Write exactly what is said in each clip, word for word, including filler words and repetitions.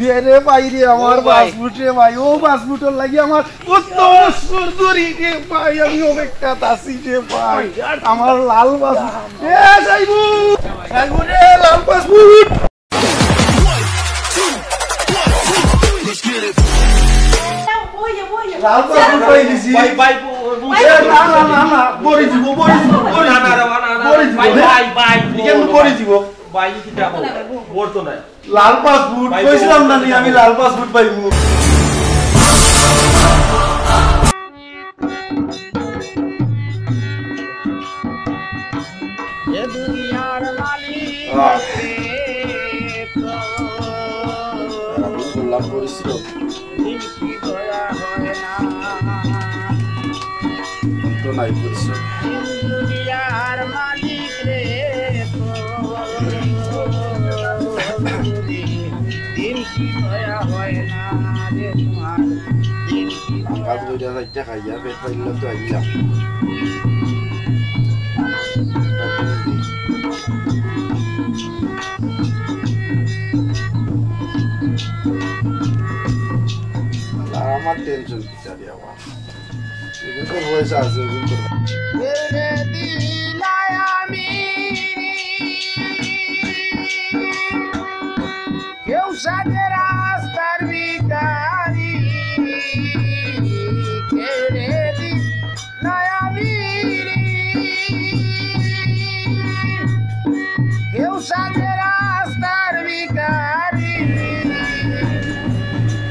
দে রে ভাই রে, আমার ও ভাই। পাসপোর্ট রে ভাই, ও পাসপোর্টর লাগি আমার কত বছর ধরি রে ভাই, আমি অপেক্ষাত আছি রে ভাই, আমার লাল পাসপোর্ট। এ সাইবু, সাইবু রে, লাল পাসপোর্ট। লাল পাসপোর্ট পাই গেছি। ভাই, ভাই, ব-, ব-, এ, না, না, না, না, পড়ি দিব, পড়ি দিব, পড়ি না, না, দিব। না, না, না, পড়ি দিব, ভাই, রে। ভাই, ভাই, এখানে পড়ি দিব। ভাই, কিতা কও? পড়তো না। লাল পাসপোর্ট, ভাই, কইছিলাম না নি আমি লাল পাসপোর্ট পাইমু। এ দুনিয়ার মালিক আহ। রে তো। আমি বললাম পরিশ্রম। দিন কি দয়া হয় না। তো নাই পরিশ্রম। দিন দুনিয়ার মালিক রে তো। দিন কি দয়া হয় না রে তোমার। দিন কি দয়া। কাজ কইরা যাইতে খাইয়া পেট পাইলে তো আইলাম। আর আমার টেনশন কিতা রে বাবা? এগুলো তো পয়সা আছে, এগুলো তো কেউ সাথে রাস্তার ভিখারি, কেউ রে দিন নাই আমি। কেউ সাথে রাস্তার ভিখারি,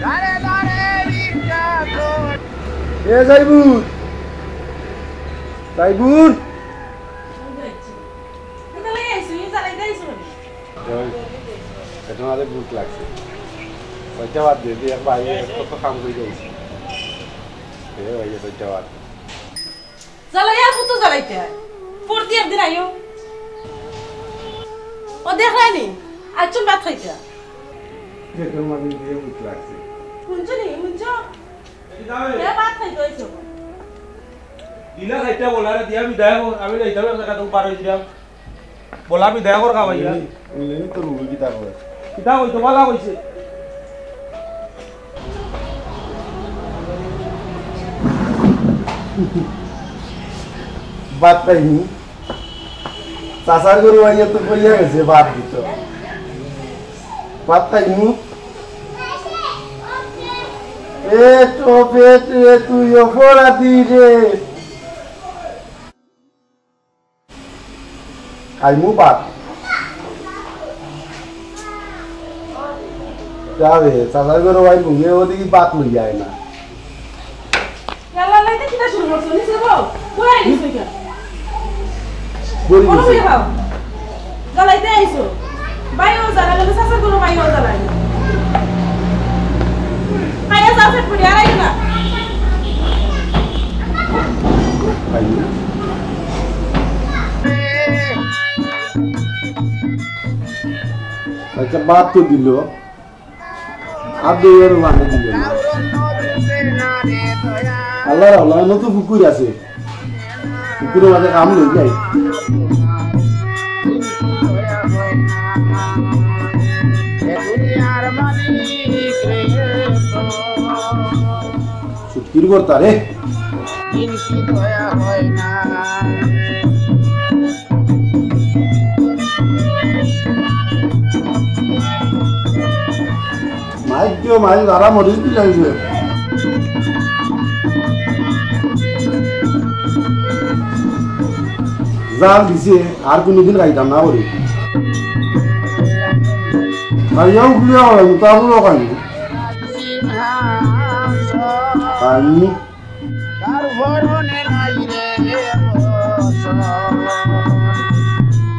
দাঁড়ে দাঁড়ে ভিক্ষা কর। এ সাইবুর, সাইবুর। কোথায় আইছো? এই জ্বালাইতে আইছো কেনে? ওই, এটা আমাদের ভুক লাগছে। ওইটা বাদ দিয়ে, দিয়ে ভাই কত কাম করে যাইছি। এ ভাই, ওইটা বাদ। জ্বালাইয়া কত জ্বালাইতে হয়? প্রতি একদিন আইও। ও দেখলায়নি? আইছুন ভাত খাইতা। পেটর মাঝে দিয়ে ভুক লাগছে। শুনছো নি? শুনছো? এ ভাত খাইতে হইছে। দিলা খাইতে বলারে দিয়া বিদায় কর, আমি যাইতাম এক জাগা তো বার হইছিলাম। বলা বিদায় কর খাওয়াইয়া। উনি, উনি তো রুগী কিতা কয়? কিতা কইতো, বালা কইছে। ভাত খাইনি। চাচার ঘরো আইয়া তো কইয়া গেছে ভাত দিত। ভাত খাইনি। পেট ও পেট রে তুই অপরাধী রে। খাইমু ভাত। যাবে, চাচার ঘরো ভাই ঘুমিয়ে ওদিকে ভাত লইয়া আয় না। ইয়াল্লা, লাইতে কিতা শুরু করছো? নিচে বও। বই আই নিচে কেন? বই বলো নিচে। বই খাও। জ্বালাইতে আইছো। ভাই ও জ্বালাইলে, চাচার ঘরো ভাই ও জ্বালাইলে। খাইয়া যাও, পেট ভরি, আর আইও না। আচ্ছা, ভাত তো দিল, আর দুইবার পানি দিল না। আল্লাহ, আল্লাহ, নতুন পুকুর আছে, পুকুরের মাঝে কাম লই যাই। দুনিয়ার মালিক রে তো। সুটকির কর্তা রে। দিন কি দয়া হয় না। মাইক দিও, মাইক যারা মরিচ দিলে হইবে। জাল দিছে, আর কোনোদিন খাইতাম না বলি। খাইয়াও খুলিয়া খাইলাম, তারপরেও খাইনি। খাইনি। তার পরনে নাই রে বসন,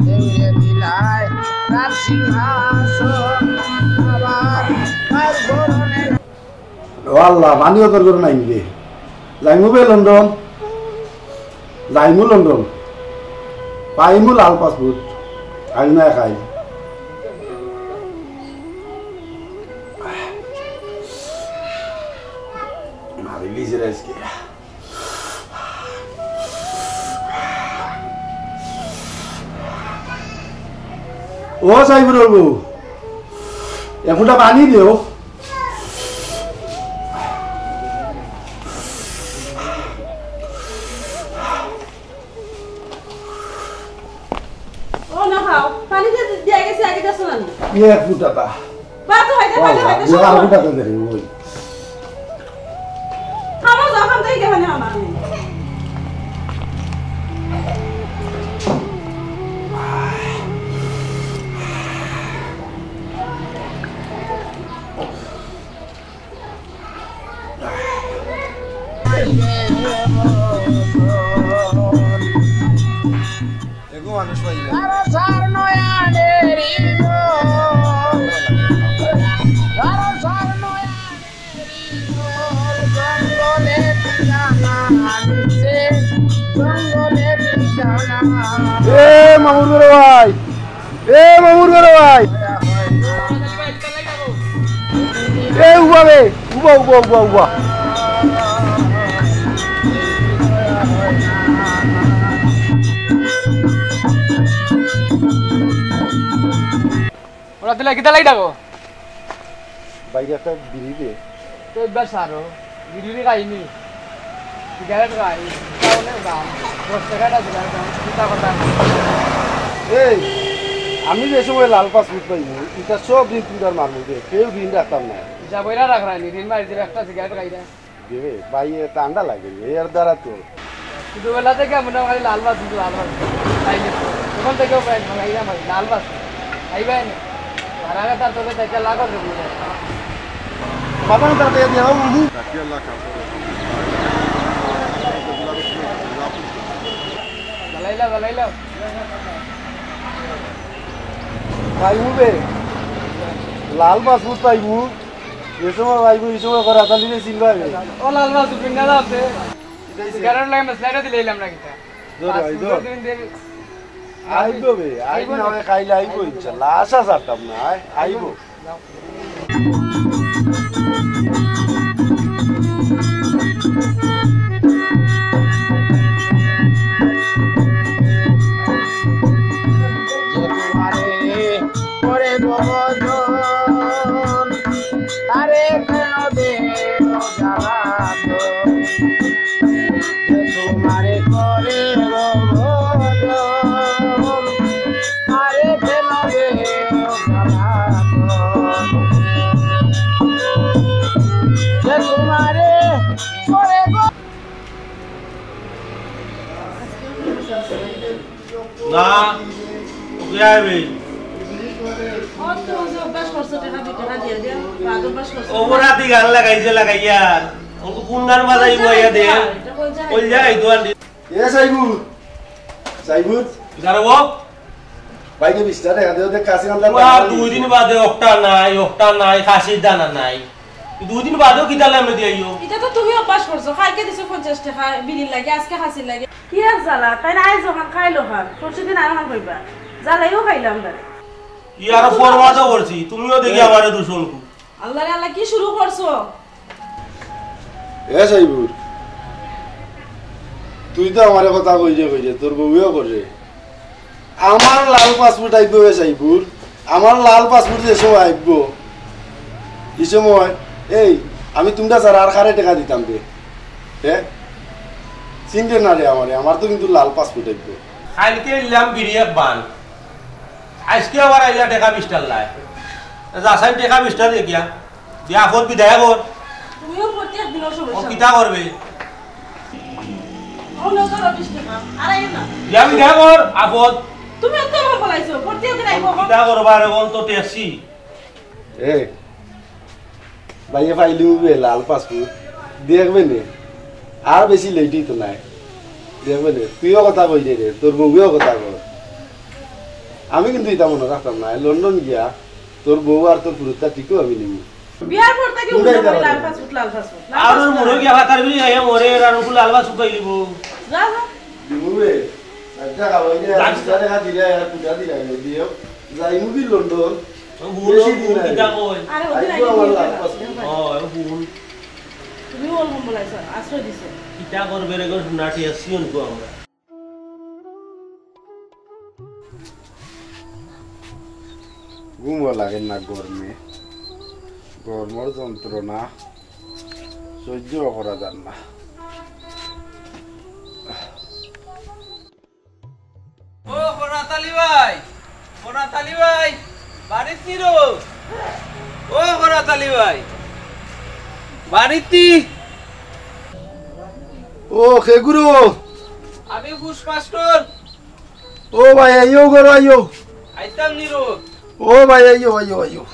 কেউরে দিলায় তার সিংহাসন, আবার তার পরনে। ও আল্লাহ, পানিও তোর করে নাই রে। যাইমু বে লন্ডন, যাইমু লন্ডন, পাইমু লাল পাসপোর্ট, খাই না খাই। মারিলি যে আজকে। ও সাইবুর বউ, এখনটা পানি দেও। এক ফুটা তা। বা তো হইতে পারে, হইতে সব আর ফুটা তো দেরি ওই। আমার যখন তাই গেলে না আমার। এগো মানুষ পাইলে। এ মামুর ঘরো ভাই, এ মামুর ঘরো ভাই। এ উবা বে, উবা, উবা, উবা, উবা। ওরা দিলে কিতা লাই ডাকো? বাইরে একটা বিড়ি দে। তো এবার সারো, বিড়ি খাইনি, সিগারেট খাই, তাহলে দাম, দশ টাকা একটা সিগারেট দাম, চিন্তা করতাম। এই, আমি যে সময় লাল পাসপোর্ট পাইনি, এটা সব দিন তুই তার মারবো দে, কেউ দিন রাখতাম না। যা বইরা রাখ রানি, দিন মারি দিলে একটা সিগারেট খাই না। দেবে, ভাই, এ ঠান্ডা লাগে রে, এর দ্বারা তো। ছোটবেলা থেকে মনে হয় লাল বাস, শুধু লাল বাস। তাই না? তখন থেকে প্রায় ভাঙাইয়া ভাই, লাল বাস। খাইবাই না। আর আগে তার তলে তাই লাগো রে বলে। বাবা, তার দিয়ে দাও, মামু। জ্বালাইলা, জ্বালাইলা। পাইবু বে। লাল বাস পাইবু। এ সময় ভাই, এই সময় করে আতালি রে চিনবা রে। ও লাল বাস, পিন্ডা দাও তে। এটাই সে। সিগারেট লাগে, মেসলাইটা দিলে এলাম না কিতা? ধর ভাই, ধর। পাঁচ মিনিট দিন দের। আইবো বে, আইবো আইবো না না। হয় খাইলে আইবো ইনশাল্লাহ। আশা ছাড়তাম না, আয়, আইবো। যাও। যে তোমারে করে গো ভজন, তারে কেন দেও জ্বালাতন? যে তোমারে করে গো ভজন, তারে কেন দেও জ্বালাতন? যে তোমারে করে গো না, ওকে আইবে। অত যে অভ্যাস করছে, টাকা দুই টাকা দিয়ে দিয়ে, বাদ অভ্যাস করছে। অপরাধী গান লাগাইছে, লাগাইয়া। ও কোন গান বাজাইবো ইয়া দে? এটা কইল যায়। কইল যায়, এই দোয়ান দি। এ সাইবুর, সাইবুর। যারা ও? ভাই, কে বিশটা টাকা দে, ওদের কাছে আনতে ওয়া, পারবো না। দুই দিন বাদে একটা নাই, একটা নাই, খাসির দানা নাই। দুই দিন বাদেও কিতা লামে দিয়াইও? এটা তো তুমি অভ্যাস করছো, কালকে দিছো পঞ্চাশ টাকা বিড়ির লাগে, আজকে খাসির লাগে। কি আর জ্বালা, তাই না? আইজ ওখান খাইলো খান, পরশু দিন আর ওখান কইবা। জ্বালাইও খাইলাম তারে। ই আরো ফরমাদও করছি, তুমিও দেখি আমারে দূষণ কু। আল্লাহ রে আল্লাহ, কি শুরু করছো? এ সাইবুর, তুই তো আমারে কথা কইরে কইরে, তোর বউয়েও করে। আমার লাল পাসপোর্ট আইবো এ সাইবুর, আমার লাল পাসপোর্ট যে সময় আইবো, এই সময়, এই, আমি তোমরা ছাড়া আর কারে টাকা দিতাম রে? হ্যাঁ? চিনতে না রে আমারে, আমার তো কিন্তু লাল পাসপোর্ট আইবো। কালকে নিলাম বিড়ি এক বান, আজকে আবার আইলা টাকা বিশটার লাই। যা সাইন টাকা বিশটা দিয়ে গিয়া। বিয়া কর, বিদায় কর। তুমিও প্রত্যেক দিনর ও সমস্যা। কিতা করবে? ও নজর অফিস থেকে, আর আইও না। বিয়া বিদায় কর, আপদ। তুমি এত ভালো বলাইছো, প্রত্যেক দিন আইবো। কিতা করবা রে, বল তো ট্যাক্সি। এ, ভাইয়ে ফাইলু বে লাল পাসপোর্ট। দেখবে নে, আর বেশি লেট হইতো নাই। দেখবে নে, তুইও কথা কইরে রে, তোর বউয়েও কথা কর। আমি কিন্তু এটা মনে রাখতাম না, লন্ডন গিয়া তোর বউ আর তোর ফুরুতটা ঠিকও আমি নিমু। বিয়ার পর থেকে উল্টা করে লাল পাসপোর্ট, লাল পাসপোর্ট, লাল আর ওর পাসপোর্ট। মনে গিয়া হাতার বিলি আইয়া মরে, আর ওগুলো লাল পাসপোর্ট খাই দিব। যা, যা। দিমু বে, আচ্ছা, খাওয়াই দে, আর বিশ টাকা দিলে, আর কুটা দিলে, দিও। যাইমু কি লন্ডন? ও হুন, বেশি দিন হুন, নাই। কিতা কয়? আরে, ওদিন আইবো আগে আমার বিয়ে লাল করা। পাসপোর্ট। ও, ও হুন। তুমি ওর কম্বল আইছো, আশ্রয় দিছো। কিতা করবে রে গো, নাটি আসছি অনকো আমরা। ঘুমও লাগে না গরমে, গরমর যন্ত্রণা সহ্য করা যার না। ও ফরাত আলী ভাই, ফরাত আলী ভাই। বাড়িত নি রো? ও করাত আলী ভাই, বাড়িত নি? ও, কে গুরু? আমি ঘোষ মাস্টার। ও ভাই, আইও ঘরো, আইও। আইতাম নি রো। ও ভাই, আইও, আইও, আইও।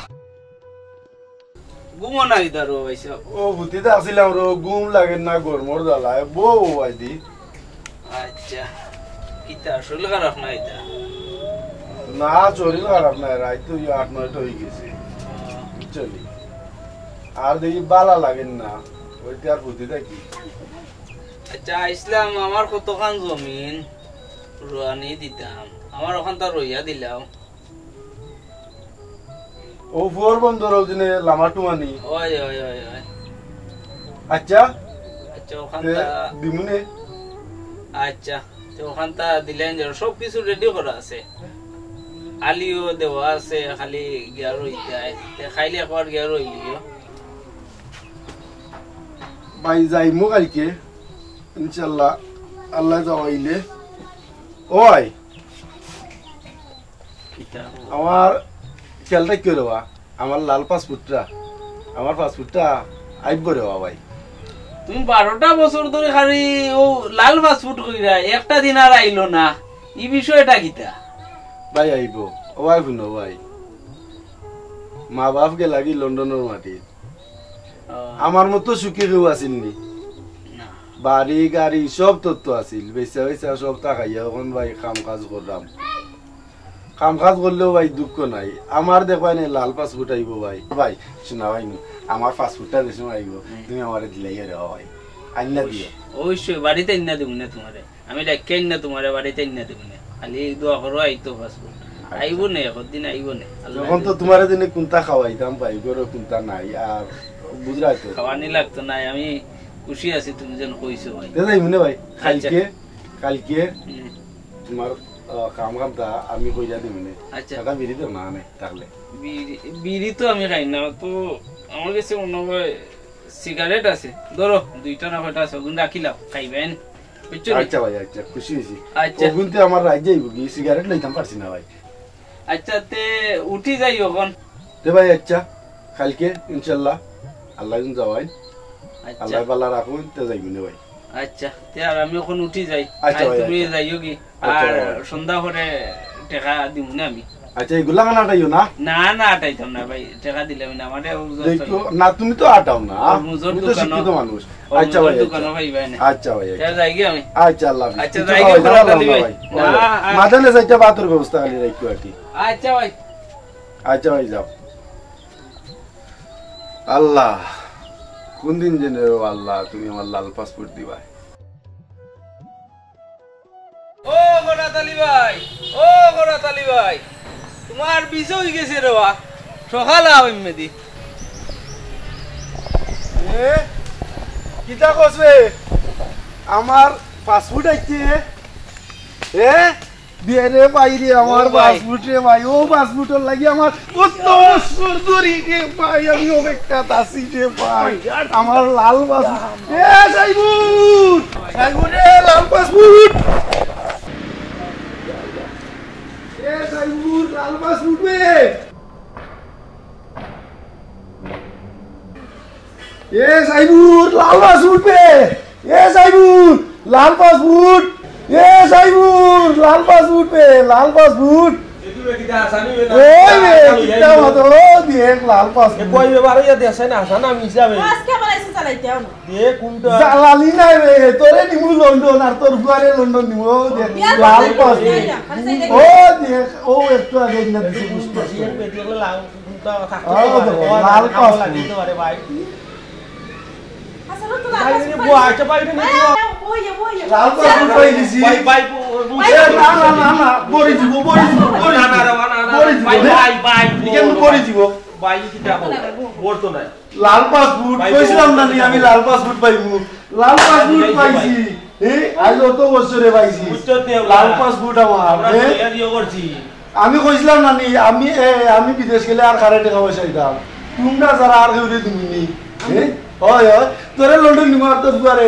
ঘুমো নাই দারো ভাই সাহেব। ও, হুতিতা আছিলাম রো, ঘুম লাগে না, গরমর জ্বালায়। বউ আইদি। আচ্ছা, কিতা শরীর খারাপ না ইতা? না, শরীর খারাপ নাই, রাইত তো ওই আট নয়টা অই গেছে, বুঝছো নি? আর দেখি বালা লাগে না, ওইতে আর হুতি থাকি। আচ্ছা, আইসলাম, আমার কতখান জমিন রোয়ানি দিতাম, আমার ওখানতা রইয়া দিলাও। ও ফুয়ার বন্দর ওদিনে লামা টুমানি। ওই, ওই, ওই, ওই। আচ্ছা। আচ্ছা, তে ওখানটা দিমুনে। আচ্ছা, তো ওখানটা দিলেন যে সব কিছু রেডি করা আছে। আলিও দেওয়া আছে, খালি গিয়া রইতে হয়। তে খাইলে একবার গিয়া রইলিও। ভাই, যাইমু কালকে, ইনশাল্লাহ, আল্লাহ যাওয়াইলে। ওই, কিতা? আমার খেয়াল রাখিও রে বা, আমার লাল পাসপোর্টটা, আমার পাসপোর্টটা আইবো রে বা ভাই। তুমি বারোটা বছর ধরি খালি ও লাল পাসপোর্ট কইরা, একটা দিন আর আইলো না, ই বিষয়টা কিতা? ভাই আইবো, ও ভাই হুনো ভাই, মা বাপ গেলাগি লন্ডনর মাটিত, ও। আমার মতো সুখী কেউ আছিল নি? না। বাড়ি গাড়ি সব তত্ত্ব আছিল, বেচা বেচা সব টাকাইয়া এখন ভাই কাম কাজ করলাম। কাম কাজ করলেও ভাই দুঃখ নাই। আমার দেখবায় নে লাল পাসপোর্ট আইবো ভাই। ভাই, শোনা ভাই নু, আমার পাসপোর্টটা যে সময় আইবো, হুম। তুমি আমারে দিলাইও রে ভাই। আইনা দিও। অবশ্যই, বাড়িত আইনা দিমু নে তোমারে। আমি ডাকিয়া আইনা তোমারে বাড়িত আইনা দিমু নে। খালি দোয়া করো আইতো পাসপোর্ট। আচ্ছা। আইবো নে, একদিন আইবো নে। আল্লাহ যখন তো দিলে। তোমারে দিনে কোনটা খাওয়াইতাম ভাই, ঘরো কোনটা নাই, আর বুঝরায় তো। খাওয়ানি লাগতো নাই, আমি খুশি আছি তুমি যেন কইছো ভাই। তে যাইমু নে ভাই, আচ্ছা। কালকে, কালকে হুম। তোমার, আহ, কাম কামটা আমি কইরা দিমু নে। আচ্ছা। দাদা বিড়ি তো না নে, তাহলে। বিড়ি, বিড়ি তো আমি খাই না, তো আমার কাছে মনে হয় সিগারেট আছে। ধরো, দুইটা না কয়টা আছে, ওগুন রাখিলাও, খাইবেন। বুঝছো নি? আচ্ছা ভাই, আচ্ছা, খুশি হইছি। আচ্ছা। ওগুন তো আমার রাইত যাইবো কি, সিগারেট লইতাম পারছি না ভাই। আচ্ছা, তে উঠি যাই অখন। তে ভাই, আচ্ছা, কালকে ইনশাল্লাহ আল্লাহ দিন যাওয়াই। আচ্ছা। আল্লাহ বালা রাখুন, তে যাইবো নে ভাই। আচ্ছা, তে আর আমি অখন উঠি যাই। আচ্ছা আর ভাই, তুমি আচ্ছা। যাইও কি? আচ্ছা আর ভাই। সন্ধ্যা করে টেকা দিমু না আমি। আচ্ছা, এগুলা খান আটাইও না? না, না, আটাইতাম না ভাই, টেকা দিলাম না, আমারে ও বুঝো দেখো, তো। না, তুমি তো আটাও না, মুজোর তুমি দোকানো, শিক্ষিত মানুষ। ও আচ্ছা মুজোর ভাই, দোকানো আচ্ছা। ভাই, ভাই না। আচ্ছা ভাই, তে আচ্ছা। যাই গি আমি? আচ্ছা, আল্লাহ হাফিজ। আচ্ছা, কিছু যাই গি খাওয়াই দাও, খোলা আল্লাহ তালি ভাই। ভাই। না, না, আর মাদানে যাইতে ভাতর ব্যবস্থা খালি রাখিও আর কি। আচ্ছা ভাই। আচ্ছা ভাই, যাও। আল্লাহ, কোন দিন যেন রে আল্লাহ, তুমি আমার লাল পাসপোর্ট দিবায়। ও করাত আলী ভাই, ও করাত আলী ভাই, তোমার ভিসা অই গেছে রে বা, সকাল আও এমনি দি। এ, কিতা কস রে? আমার পাসপোর্ট আইছে। এ, দে রে ভাই রে, আমার ও ভাই। পাসপোর্ট রে ভাই, ও পাসপোর্টর লাগি আমার কত বছর ধরি রে ভাই, আমি অপেক্ষাত আছি রে ভাই। আমার লাল পাসপোর্ট। এ সাইবুর, সাইবুর রে, লাল পাসপোর্ট। এ সাইবুর, লাল পাসপোর্ট বে। এ সাইবুর, লাল পাসপোর্ট বে। এ সাইবুর, লাল পাসপোর্ট। এ সাইবুর, লাল পাসপোর্ট বে, লাল পাসপোর্ট। এ তুমি কিতা আসামি বে না? ওই বে, কিতা কিতা মাতো, ও দেখ, লাল এ পাসপোর্ট। কই বে বারো ইয়া দেশে না, আসানা মিশা বে। আজকে আবার আইসে চালাইতে আও না। দে কোনটা? জ্বালানি নাই রে, তোরে নিমু লন্ডন আর তোর ফুয়ারে লন্ডন নিমু। ও দেখ, বিয়ার লাল করতে পাসপোর্ট। যাই না, খালি চাই দেখি। ও দেখ, ও একটু আগে না দিছে বুঝতে পারছি। বিয়ার পেটি হলো লাল, কোনটা থাকতে ও পারে? দেখো, ও লাল কামলা পাসপোর্ট। দিতে পারে ভাই। আচ্ছা, ও তো লাল ভাই, পাসপোর্ট রে, পাইছে। বউ, আচ্ছা, ভাই, রে, বউ। হ্যাঁ, বইয়ে, বইয়ে। লাল পাসপোর্ট পাই দিছি। ভাই, ভাই, বউ, বউ, এ, না, না, না, না, বড়ি দিব, বড়ি দিব, বড়ি দিব। না, না, না, না, না, বড়ি দিব, ভাই, রে। ভাই, ভাই, এখানে বউ, বড়ি ভাই। দিব। ভাই, কি যাবো? বউ তো নাই। লাল পাসপোর্ট, ভাই, কইছিলাম না নি আমি লাল পাসপোর্ট পাইমু। লাল পাসপোর্ট পাইছি। এ, আজ অত বছরে পাইছি। বুঝছো তো, লাল পাসপোর্ট আমার, আমরা এ? তৈয়ারিও করছি। আমি কইছিলাম না নি, আমি, এ, আমি বিদেশ গেলে আর কারে টেকা পয়সা দিতাম। তোমরা যারা আর কেউরে দিবি নি। এ? হয়, হয়। তোরে লন্ডন নিমু আর তোর ফুয়ারে।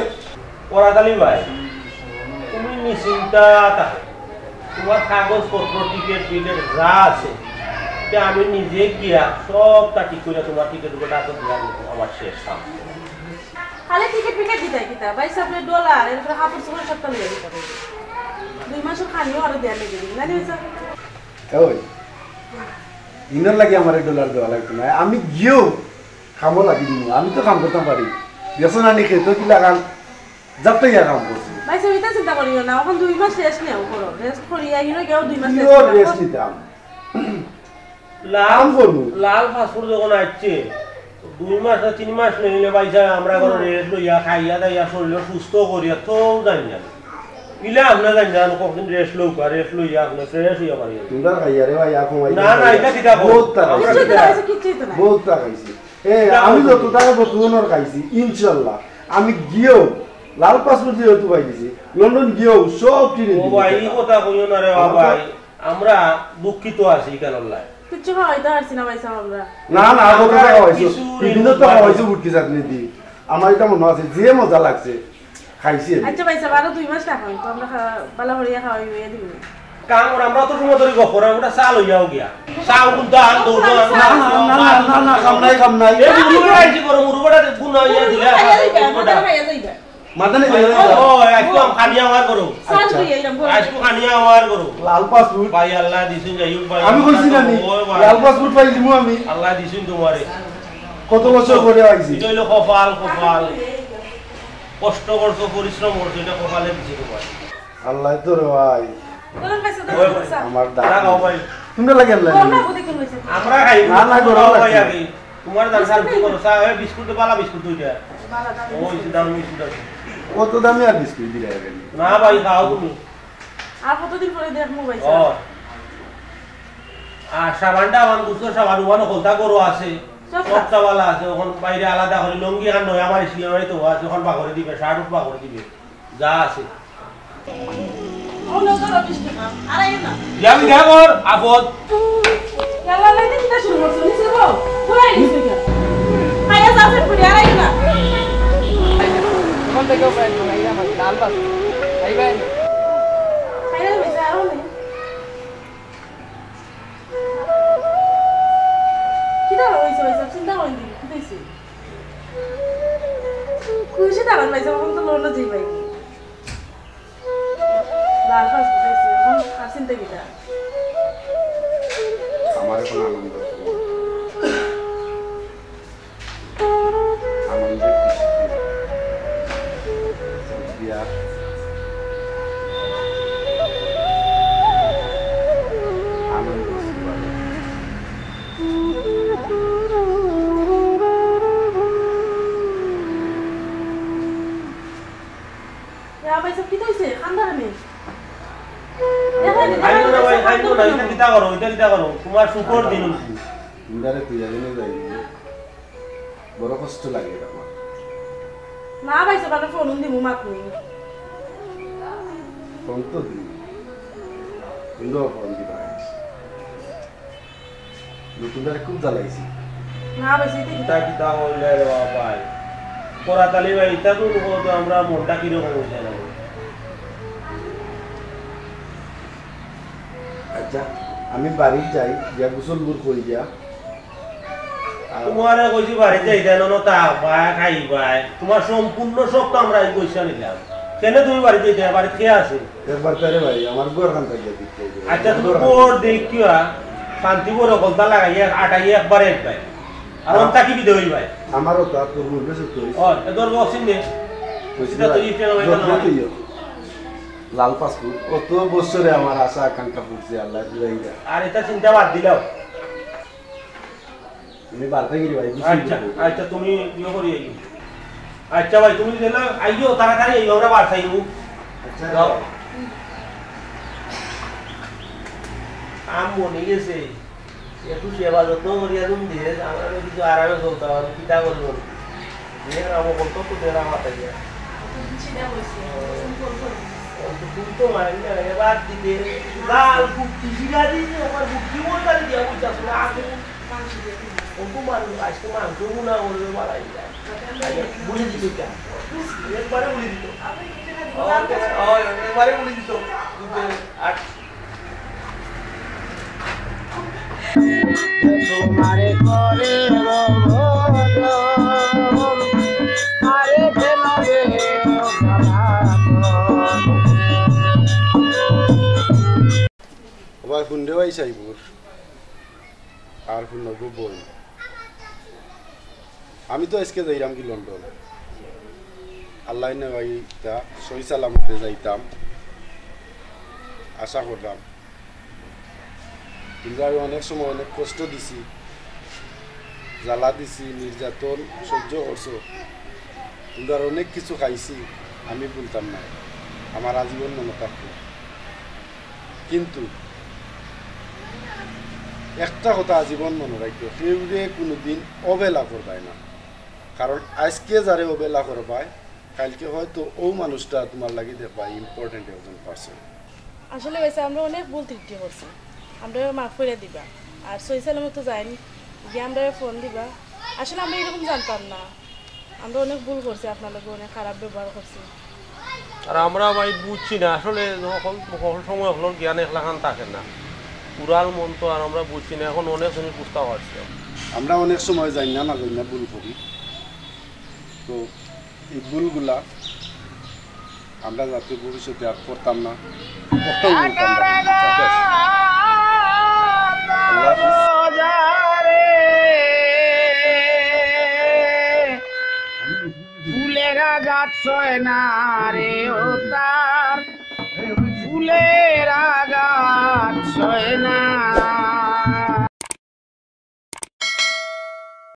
করাত আলী ভাই, তুমি নিশ্চিন্তা থাকো। তোমার কাগজপত্র, টিকিট, বিলেট যা আছে, তে আমি নিজে গিয়া সবটা ঠিক করিয়া তুমার টিকিট উকিট আতো দিয়া দিমু, আমার শেষ কাম। খালি টিকিট ফিকিট দিতায় কিতা? ভাইসাবরে ডলার, এরপরে কাপড় চোপড় সবটা লইয়া দিতা পারবো। দুই মাসর খানিও আরো দেয়া লাগি দিবি, না নি ভাইসাব? ওই, ইনোর লাগি আমারে ডলার দেওয়া লাগতো না। আমি গিয়াউ কামো লাগি দিমু। আমি তো কাম করতাম পারি। দেখছো না নি, খেতো কিলাখান জাপটাইয়া কাম করছি। ভাইসাব, ইতা চিন্তা করিও না, অখন দুই মাস রেস্ট নেও করো। রেস্ট করিয়া ইনো গিয়াউ দুই মাস কিওর রেস্ট নিতাম? লাল, কাম করমু। লাল পাসপোর্ট যখন আইছে, দুই মাস না তিন মাস লইলে ভাইসাব, আমরা কোনো হুম। রেস্ট লইয়া, খাইয়া দাইয়া, শরীর সুস্থ করিয়া, তো জানি না। ইলা আপনে জানি না, কতদিন রেস্ট লউকা, রেস্ট লইয়া আপনে ফ্রেশ হইয়া পারি। তোমরা খাইয়া রে ভাই, এখন না, না, ইটা কিতা কও? বহুত টাকা আমরা খাইছি। কিচ্ছু তো না, কিচ্ছু তো না। বহুত টাকা খাইছি। এ, কিতা আমি কও? যত টাকা বর্তমানে খাইছি, ইনশাল্লাহ, আমি গিয়াউ লাল পাসপোর্ট যেহেতু পাই দিছি, লন্ডন গিয়াউ সব টিকিট ও দিছি। ভাই, ই কথা কইও না রে আমার ভাই। তো আমরা দুঃখিত আছি কেন লাই? কিচ্ছু খাওয়াইতে পারছি না ভাইসাব আমরা। না, না, কত আমরা টাকা খাওয়াইছো? কিছু বিভিন্ন তো ঋণ খাওয়াইছো, বুটকি চাটনি দি। আমার ইটা মনো আছে, যে মজা লাগছে, খাইছি আমি। আচ্ছা ভাইসাব, আরো দুই মাস রাখো, তো আমরা খা-, বালা করিয়া খাওয়াই হইয়া দিব। কাম কর, আমরা তো সময় ধরে গপ করাম, ওটা চা লইয়াও গিয়া। চা উগুন তো আন, দৌড় আন। না, না, না, না, না, না, কাম নাই, কাম নাই। এই মুরুবাটা আইছি করো, মুরুবাটা গুনা হইয়া দিলে, খাইয়া লইবা, মুরুবাটা। খাইয়া লইবা। মাথা নেই, ও, ও, আজকে আমি খানি আমার করো। সাত আচ্ছা। দুই এরকম বড়। আজকে খানি আমার করো। লাল পাসপোর্ট। ভাই আল্লাহ দিছুন, যাই হোক ভাই। আমি কইছি না নি, ও ভাই। লাল পাসপোর্ট পাই দিমু আমি। আল্লাহ দিছুন তোমারে। কত বছর পরে আইছি। এটা হইলো কপাল, কপাল। কষ্ট করছো, পরিশ্রম করছো, এটা কপালে দিছে তোমার। আল্লাহ তো রে ভাই। গরম পাইছো তো? ওই ভাই। আমার দাঁত। দাঁড়াও ভাই। তোমরা লাগে আল্লাহ। গরম না, বুদ্ধি কোন হইছে? আমরা খাই। না, না, গরম খাও ভাই লাগছে। আগে। তোমার দাম সার কি করো? চা, ওই বিস্কুট, বালা বিস্কুট দুইটা। বালা দামি ওই বিস্কুট। দামি বিস্কুট আছে। কত দামি আর বিস্কুট দিলে হবে? না ভাই, খাও তুমি। আর কতদিন পরে দেখমু ভাই ও। স্যার? আর সাবানটা আমার গুছলো সাবান, ওখানে হলতা করো আছে। সব সবটা বালা আছে, ওখানে বাইরে আলাদা করে লুঙ্গি আর নয়া আমার সিলেমারি তো আছে, ওখানে বাগরে দিবে, শার্ট উঠ বাগরে দিবে। যা আছে। ও, লো, ধরো, বিশ টাকা। আর আইও না। ইয়া, আমি দেখা কর, আপদ। ইয়াল্লা, লাইতে কিতা শুরু করছো? নিচে বউ, ঘুরাই নিছে কেন? খাইয়া যা, ফের ঘুরে, আর আইও না। ওখান থেকেও প্রায় ঘুমাইয়া হয়, ডাল ভাত। খাইবাই না। খাইয়া হইছে, আরো নেই। কিতা হইছে, হইছে, চিন্তা করেন দিবি, কিতা হইছে? খুশি থাকেন ভাই, যখন তো লন্ডন যাই ভাই। লাল পাসপোর্ট হইছে, এখন আর চিন্তা কিতা? আমার এখন আনন্দ। আনন্দে খুশি। বিয়া। আনন্দ। ইয়া ভাই সাহেব, কিতা হইছে? কান্দা কেনে? দেখা যায় না, খাইও না ভাই, দেখা যায় খাইও না, না। ইটা কিতা করো, ইটা কিতা করো? তোমার শুকর দিন। ইন্দারে তুই জানি না যাই। বড় কষ্ট লাগে আমার। না ভাই সাহেব, আমি ফোন দিমু, মাত নেই। ফোন তো দিমু। কিন্তু ফোন দিবা। নতুন তারে খুব জ্বালাইছি। না, বেশি তো ইতা কিতা হইলে রে বাবা ভাই? করাতালি ভাই, ইতা তো লোক তো আমরা মনটা কিরকম হইছে না। আচ্ছা, আমি বাড়িত যাই, গিয়া গোসল গুর করি গিয়া। আর তোমারে কইছি বাড়িত যাইতায় না, না তা ভাই খাইবায়। তোমার সম্পূর্ণ সব তো আমরা এই পয়সা নিলাম। কেনে তুমি বাড়িত যাইতায়? বাড়িত কে আছে? একবার তারে ভাই, আমার ঘর খান থাকি দেখতে হবে। আচ্ছা, তুমি ঘর দেখিয়া শান্তি করে কলতা লাগাইয়া আটাইয়া একবারে এক ভাই। আর হ্যাঁ। অন্তা কি বিদে হই ভাই? আমারও তো আর তোর মধ্যে সত্য হইছে। ও, এ তোর বক্সিং নে। হইছে সেটা তো ভাই। ইফে না ভাই, যত্ন না। তুইও। লাল পাসপোর্ট, কত বছরে আমার আশা আকাঙ্ক্ষা ফুটছে, আল্লাহ দিলাইরা। আর এটা চিন্তা বাদ দিলাও। আমি বার্তা গিরি ভাই, বুঝছি আচ্ছা, বুঝছি। আচ্ছা, তুমি ইয়ে করি আইও। আচ্ছা ভাই, তুমি যেন আইও, তাড়াতাড়ি আইও, আমরা বার্তা আইবো। আচ্ছা। যাও। আম বনি গেছে। একটু সেবা যত্ন করিয়া তুমি দিয়ে, আমরা তো কিছু আরামে চলতাম, আমি কিতা করবো? এ, আমার বলতো তো দেরা মাথা দিয়া। সিধা বসে, সিম্পল করে। ও তো তুমি তো মারি না, এবার দিতে, গাল বুদ্ধি শিখা দিতে, আমার বুদ্ধি মন কালি দিয়া বুঝতে আসলে আগে। মাংস দিয়ে দিন। ও তো মানুষ, আজকে মাংস গুনা করবে, মারা যায়। আচ্ছা, বলে দিত কেন? একবারে বলে দিত। আপনি কি করে দিবেন? ও, ও, একবারে বলে দিত। বুঝতে, আর তোমারে করে রব আরে কেন রে জ্বালাতন। ও ভাই, হুন রে ভাই সাইবুর, আর হুন নবু বই। আমি তো আজকে যাইরাম কি লন্ডন, আল্লাহ নেওয়াইতা সহি সালামতে যাইতাম, আশা করলাম। কিন্তু আমি অনেক সময় অনেক কষ্ট দিছি, জ্বালা দিছি, নির্যাতন সহ্য করছো। কিন্তু আর অনেক কিছু খাইছি, আমি ভুলতাম না, আমার আজীবন মনে থাকবো। কিন্তু একটা কথা আজীবন মনে রাখিও, কেউরে কোনোদিন অবহেলা করবায় না। কারণ আজকে যারে অবহেলা করবায়, কালকে হয়তো ও মানুষটা তোমার লাগি দেখবায় ইম্পর্টেন্ট একজন পার্সন। আসলে ভাইসাব, আমরা অনেক ভুল ত্রুটি করছি, আমরা মাফ করে দিবা। আর সহি সালামত তো যাইন, গিয়া আমরা ফোন দিবা। আসলে আমরা এরকম জানতাম না, আমরা অনেক ভুল করছি, আপনার লগে অনেক খারাপ ব্যবহার করছি। আর আমরা ভাই বুঝছি না আসলে, হকল, হকল সময় হকলর জ্ঞান একলাখান থাকে না, উড়াল মন তো আর আমরা বুঝছি না, এখন অনেক জিনিস বুঝতে পারছি। আমরা অনেক সময় জানি না, না জানি না ভুল করি, তো এই ভুলগুলা আমরা যাতে ভবিষ্যতে আর করতাম না, করতাম না। আল্লাহ হাফিজ। ফুলেরা গাছ হয় না রে ও তার, ফুলেরা গাছ হয় না।